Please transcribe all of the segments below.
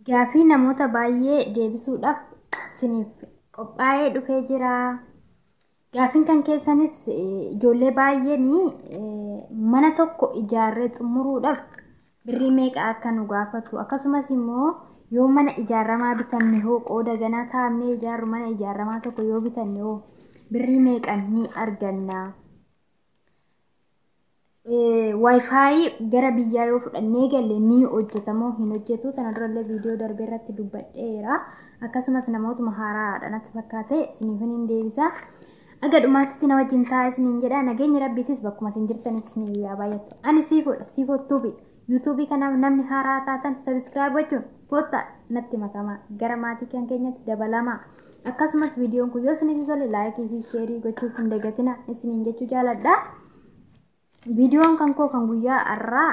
Gaafii namoota baay'ee deebisuudhaaf isiniif qophaa'ee dhufee jira. Gaafiin kan keessanis ijoollee baay'een mana tokko ijaarree xumuruudhaaf birrii meeqa akka nu gaafatu, akkasumas immoo yoo mana ijaaramaa bitanne hoo, qooda ganaa taa'amnee ijaarru mana ijaaramaa tokko yoo bitanne hoo birrii meeqan ni arganna? Waayifaayi gara biyyaa yoo fudhannee galle ni hojjetamoo hin hojjetu? Kana durallee viidiyoo darbe irratti dubbadheera. Akkasumas namootuma haaraadha natti fakkaate, isiniifin hin deebisa. Aga dhumaatti na wajjin taa'aa isiniin jedha. Nageenya Rabbiitis bakkuma isin jirtanitti isiniif yaa baay'atu. Ani Siifoodha, Siifoo Tuubiidha. Yuutuubii kanaaf namni haaraa taatan subscribe gochuun kottaa natti makamaa, gara maatii kan keenyatti dabalamaa. Akkasumas viidiyoon kun yoo isinitti tole like fi share gochuuf hin dagatina isiniin jechuu jaaladha. Viidiyoon kan koo kan guyyaa har'aa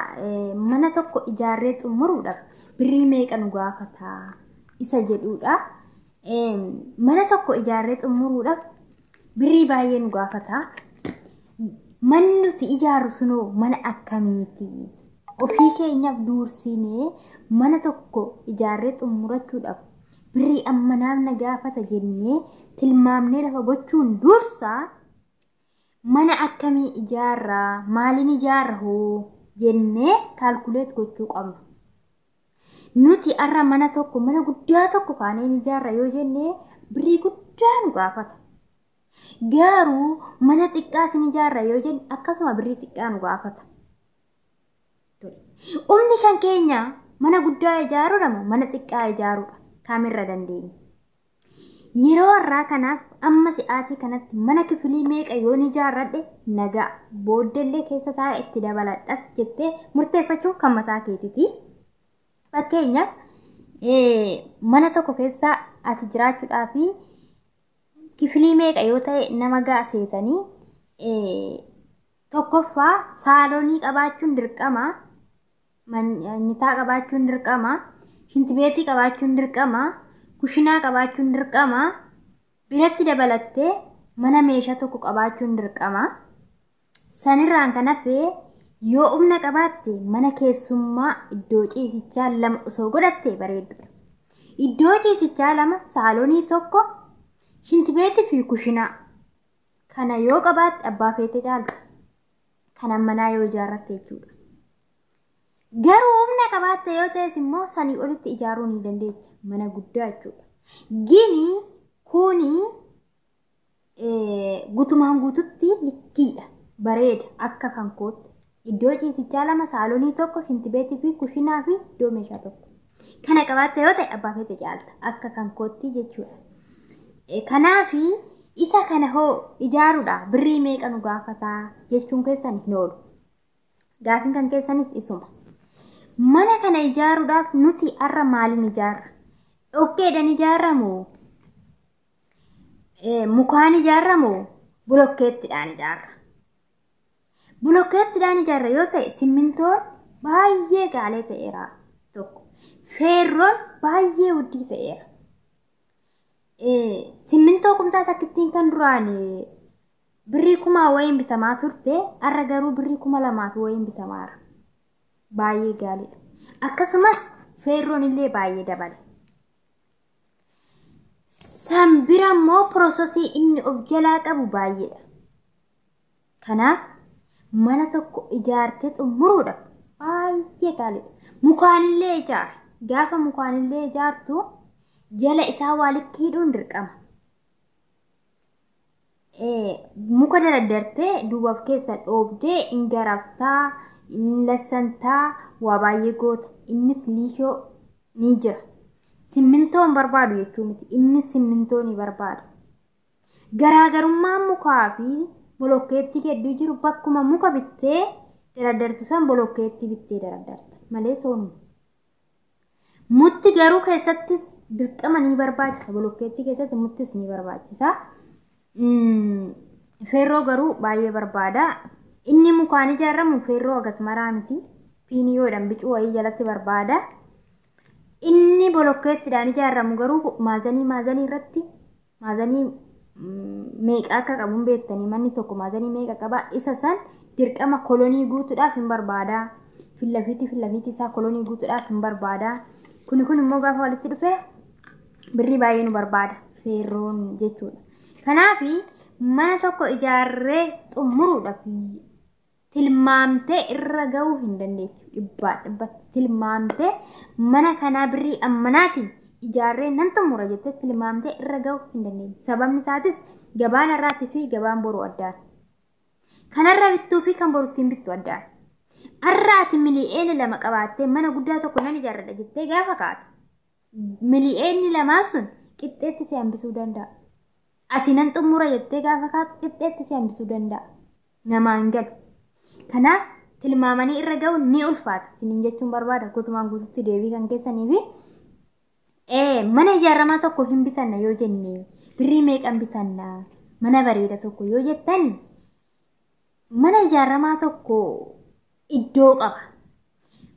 mana tokko ijaarree xumuruudhaaf birrii meeqa nu gaafata isa jedhudha. Mana tokko ijaarree xumuruudhaaf birrii baay'ee nu gaafata. Manni nuti ijaarru sunoo mana akkamiiti? Ofii keenyaaf duursinee mana tokko ijaarree xumurachuudhaaf birrii ammanaaf na gaafata jennee tilmaamnee lafa gochuun dursa mana akkamii ijaarraa, maaliin ijaarra hoo jennee calculate gochuu qabna. Nuti har'a mana tokko, mana guddaa tokko kaaneen ijaarra yoo jennee, birrii guddaa nu gaafata. Garuu mana xiqqaa isin ijaarra yoo jenne, akkasuma birrii xiqqaa nu gaafata. Humni kan keenya mana guddaa ijaaruudha moo mana xiqqaa ijaaruudha? Kamirra dandeenya? Yeroo har'aa kanaaf amma si'aatii kanatti mana kifilii meeqa yoon ijaarradhe nagaa, booddellee keessa taa'ee itti dabaladhas jettee murteeffachuun kan mataa keetiiti. Fakkeenyaaf, mana tokko keessa ati jiraachuudhaaf kifilii meeqa yoo ta'e nama ga'a seetanii? Tokkoffaa, saalonii qabaachuun dirqama, manyitaa qabaachuun dirqama, shintibeetii qabaachuun dirqama, kushinaa qabaachuun dirqama, biratti dabalattee mana meeshaa tokko qabaachuun dirqama. Sanirraan kan hafe yoo humna qabaatte mana keessummaa iddoo ciisichaa lama osoo godhatte bareeddudha. Iddoo ciisichaa lama, saalonii tokko, shintibeetii fi kushinaa. Kana yoo qabaatte abbaa feete caalta. Kan manaa yoo ijaarratte jechuudha. Garuu humna qabaatte yoo ta'es immoo sanii olitti ijaaruu ni dandeecha. Mana guddaa jechuudha. Gini kuni gutumaan guututti likkiidha. Bareeda akka kan kootti. Iddoo ciisichaa lama, saalonii tokko, shintibeetii fi kushinaa fi iddoo meeshaa tokko. Kana qabaatte yoo ta'e abbaa feete caalta akka kan kootti jechuudha. Kanaafi isa kana hoo ijaaruudha birrii meeqa nu gaafataa jechuun keessan hin oolu. Gaafiin kan keessanis isuma. Mana kana ijaaruudhaaf nuti har'a maaliin ijaarra? Dhoqqeedhaan ijaarramoo? Mukaan ijaarramoo? Bulokkeettiidhaan ijaarra. Bulokkeettiidhaan ijaarra yoo ta'e simmintoon baay'ee gaalee ta'eera tokko. Feerroon baay'ee wuddii ta'eera. Simmintoo kumtaa takkittiin kan duraan birrii 1000 wayiin bitamaa turte, har'a garuu birrii 2000 fi wayiin bitamaara. Baay'ee gaariidha. Akkasumas feerroon illee baay'ee dabale. San bira immoo process inni of jalaa qabu baay'eedha. Kanaaf mana tokko ijaartee xumuruudhaaf baay'ee gaariidha. Mukaanillee ijaara. Gaafa mukaanillee ijaartu jala isaa walitti hidhuun dirqama. Muka daraddartee duuba of keessa dhoobdee hin garaftaa, hin lassantaa, waa baay'ee goota. Innis liishoo ni jira. Simmintoo hin barbaadu jechuu miti. Innis simmintoo ni barbaada. Garaagarummaan mukaa fi bolokkeettii gidduu jiru bakkuma muka bittee daraddartu san bolokkeettii bittee daraddarta malee toonu. Mutti garuu keessattis dirqama ni barbaachisa. Bolokkeettii keessatti muttis ni barbaachisa. Feerroo garuu baay'ee barbaada. Inni mukaan ijaaramu feerroo hagas maraa miti. Piiniyoodhaan bicuu wayii jalatti barbaada. Inni bolokkeettiidhaan ijaaramu garuu maazanii irratti maazanii meeqa akka qabu hin beektanii, manni tokko maazanii meeqa qaba, isa san dirqama kolonii guutuudhaaf hin barbaada. Fillafiitii isaa kolonii guutuudhaaf hin barbaada. Kuni kun immoo gaafa walitti dhufe birrii baay'ee nu barbaada feerroon jechuudha. Kanaaf mana tokko ijaarree xumuruudhaaf tilmaamtee irra gahuu hin dandeechu. Dhibbaa dhibbatti tilmaamtee mana kanaa birrii ammanaatiin ijaarree nan xumura jettee tilmaamtee irra gahuu hin dandeenyu. Sababni isaatis gabaan har'aatii fi gabaan boru addaan. Kanarra bittuu fi kan boru ittiin bittu addaan. Har'a ati 2 miliyoona qabaattee mana guddaa tokko nan ijaarradha jettee gaafa kaate, 2 miliyoonni sun qixxeetti si hambisuu danda'a. Ati nan xumura jettee gaafa kaatu qixxeetti si hambisuu danda'a. Namaan galu. Kanaaf tilmaamanii irra ga'u ni ulfaata. Isiniin jechuun barbaada guutumaan guututti deebii kan keessanii fi mana ijaaramaa tokko hin bitanna yoo jenne, birrii meeqan bitanna mana bareeda tokko yoo jettani, mana ijaaramaa tokko iddoo qaba.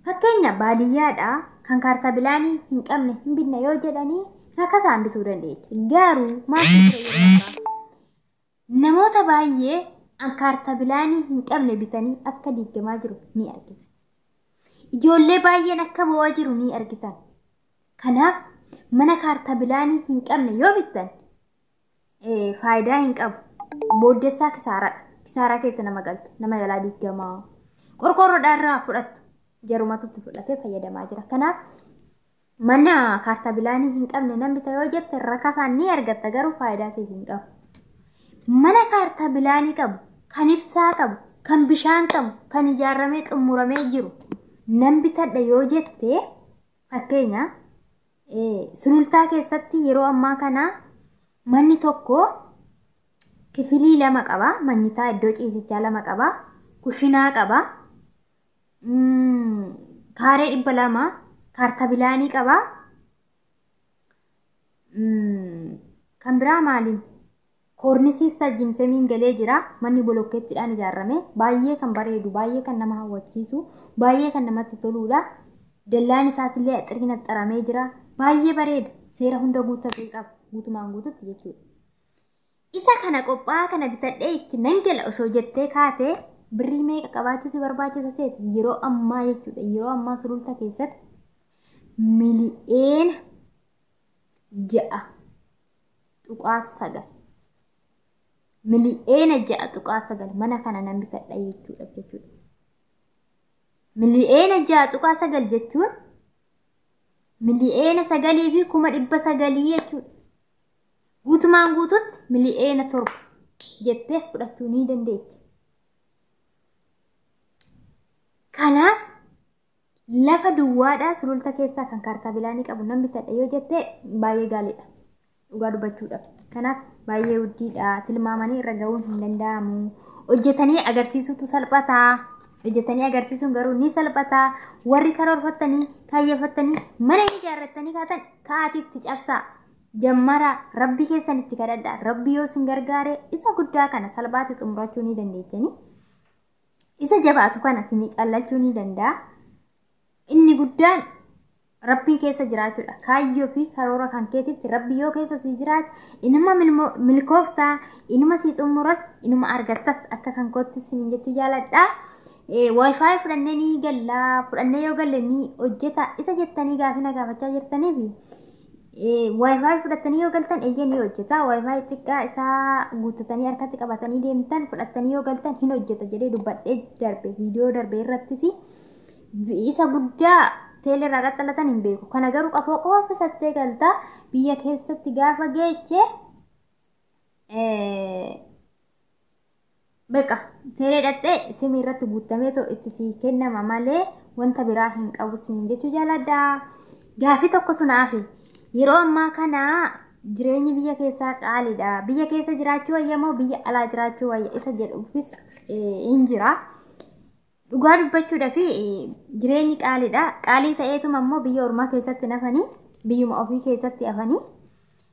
Fakkeenya baadiyyaadhaa kan kaartaa bilaanii hin qabne hin bitna yoo jedhanii rakkasaan bituu dandeenya. Garuu maaltu jira yeroo ammaa? Namoota baay'ee an kaartaa bilaanii hin qabne bitanii akka diigamaa jiru ni argitan. Ijoollee baay'een akka bo'aa jiru ni argitan. Kanaaf mana kaartaa bilaanii hin qabne yoo bittan faayidaa hin qabu. Booddessaa kisaaraadha. Kisaaraa keessa nama galchu, nama jalaa diigamaa. Qorqoorroodhaan irraa fudhattu. Jarumatutti fudhatee fayyadamaa jira. Kanaaf mana kaartaa bilaanii hin qabne nan bita yoo jette rakkasaan ni argatta, garuu faayidaa siif hin qabu. Mana kaartaa bilaanii qabu, kan ibsaa qabu, kan bishaan qabu, kan ijaaramee xumuramee jiru nan bitadha yoo jette, fakkeenya Sulultaa keessatti yeroo ammaa kana manni tokko kifilii lama qaba. Manyitaa iddoo ciisichaa lama qaba. Kushinaa qaba. Kaaree 200, kaartaa bilaanii qaba. Kan biraa maaliin? Koornisii sajjiin galee jira. Manni bolokkeettiidhaan ijaarame. Baay'ee kan bareedu, baay'ee kan nama hawwachiisu, baay'ee kan namatti toludha. Dallaan isaas illee axiriin axxaramee jira. Baay'ee bareeda. Seera hunda guuttatee qaba. Guutumaan guututti jechuudha. Isa kana qophaa'aa kana bitadhee itti nan gala osoo jettee kaatee birrii meeqa qabaachuu si barbaachisa seeti yeroo ammaa jechuudha. Yeroo ammaa Sululta keessatti 6.9 miliyoona, 6.9 miliyoona mana kana nan bitadha jechuudha. 6.9 miliyoona jechuun 9,900,000 jechuudha. Guutumaan guututti 7 miliyoona jettee fudhachuu ni dandeecha. Kanaaf lafa duwwaadhaa Sululta keessaa kan kaartaa bilaanii qabu nan bitadha yoo jette baay'ee gaariidha. Dhugaa dubbachuudhaaf. Kanaaf baay'ee guddiidha. Tilmaamanii irra ga'uun hin danda'amu. Hojjetanii agarsiisutu salphataa. Hojjetanii agarsiisuun garuu ni salphataa. Warri karoorfattanii, kaayeffattanii, mana ijaarrattanii kaatan ka'aatiitti cabsaa. Jammara rabbi keessan itti kadhadhaa. Rabbi yoo isin gargaare isa guddaa kana salphaatti xumurachuu ni dandeechanii. Isa jabaatu kana isinii qallachuu ni danda'a. Inni guddaan rabbiin keessa jiraachuudha. Kaayyoo fi karoora kan keetitti rabbi yoo keessa si jiraate inuma milkooftaa, inuma si xumuras, inuma argattas akka kan kootti isiniin jechuu jaaladha. WiFi fudhannee ni galla, fudhannee yoo galle ni hojjeta isa jettanii gaafina gaafachaa jirtaniif, WiFi fudhattanii yoo galtan eeyyee ni hojjeta. WiFi xiqqaa isaa guuttatanii harkatti qabatanii deemtan fudhattanii yoo galtan hin hojjeta jedhee dubbadhee darbe viidiyoo darbe irrattis. Isa guddaa teelerraa qaxxalatan hin beeku. Kana garuu qafoo qofa fisattee galta. Biyya keessatti gaafa geeche beqa teelee dhaqxee simii irratti guutamee itti sii kennama malee wanta biraa hin qabu siniin jechuu jaaladha. Gaafii tokko sunaafi yeroo ammaa kana jireenyi biyya keessaa qaaliidha. Biyya keessa jiraachuu wayya moo biyya alaa jiraachuu wayya isa jedhuufis hin jira. Dhugaa dubbachuudhaaf jireenyi qaaliidha. Qaalii ta'eetuma immoo biyya ormaa keessatti nafanii biyyuma ofii keessatti hafanii,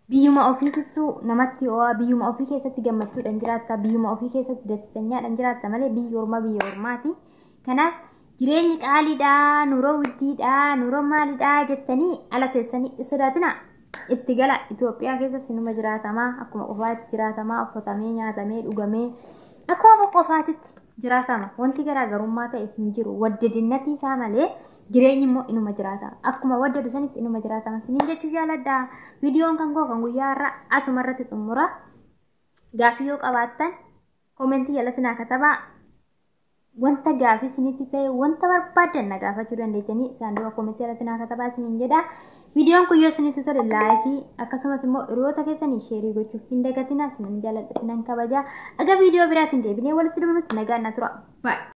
biyyuma ofiittu namatti ho'a, biyyuma ofii keessatti gammachuudhaan jiraatta, biyyuma ofii keessatti dasitanyaadhaan jiraatta malee biyyi ormaa biyya ormaati. Kanaaf jireenyi qaaliidha, nuroo widdiidha, nuroo maalidha jettanii ala teessanii sodaatina. Itti gala. Itoophiyaa keessa sinuma jiraatamaa, akkuma qofaatti jiraatamaa, uffatamee, nyaatamee, dhugamee akkuma qofaatitti jiraatama. Wanti garaagarummaa ta'e hin jiru. Waddadinnatii isaa malee jireenyi immoo inuma jiraatama. Akkuma waddadu sanitti inuma jiraatama. Isiniin jechuu jaaladha. Viidiyoon kan koo kan guyyaa har'a asuma irratti xumura. Gaafii yoo qabaattan koomentii jalatti naa katabaa. Wanta gaafii isinitti ta'e, wanta barbaaddan na gaafachuu dandeessanii saanduqa koomentii jalatti naa katabaa isiniin jedha. Viidiyoon kun yoo isinitti tole laayikii, akkasumas immoo hiriyoota keessanii sheerii gochuu hin dagatinaa. Isinan jaaladha, isinan kabaja. Aga viidiyoo biraatiin deebinee walitti dhufnutti nagaan na tura. Baay'ee.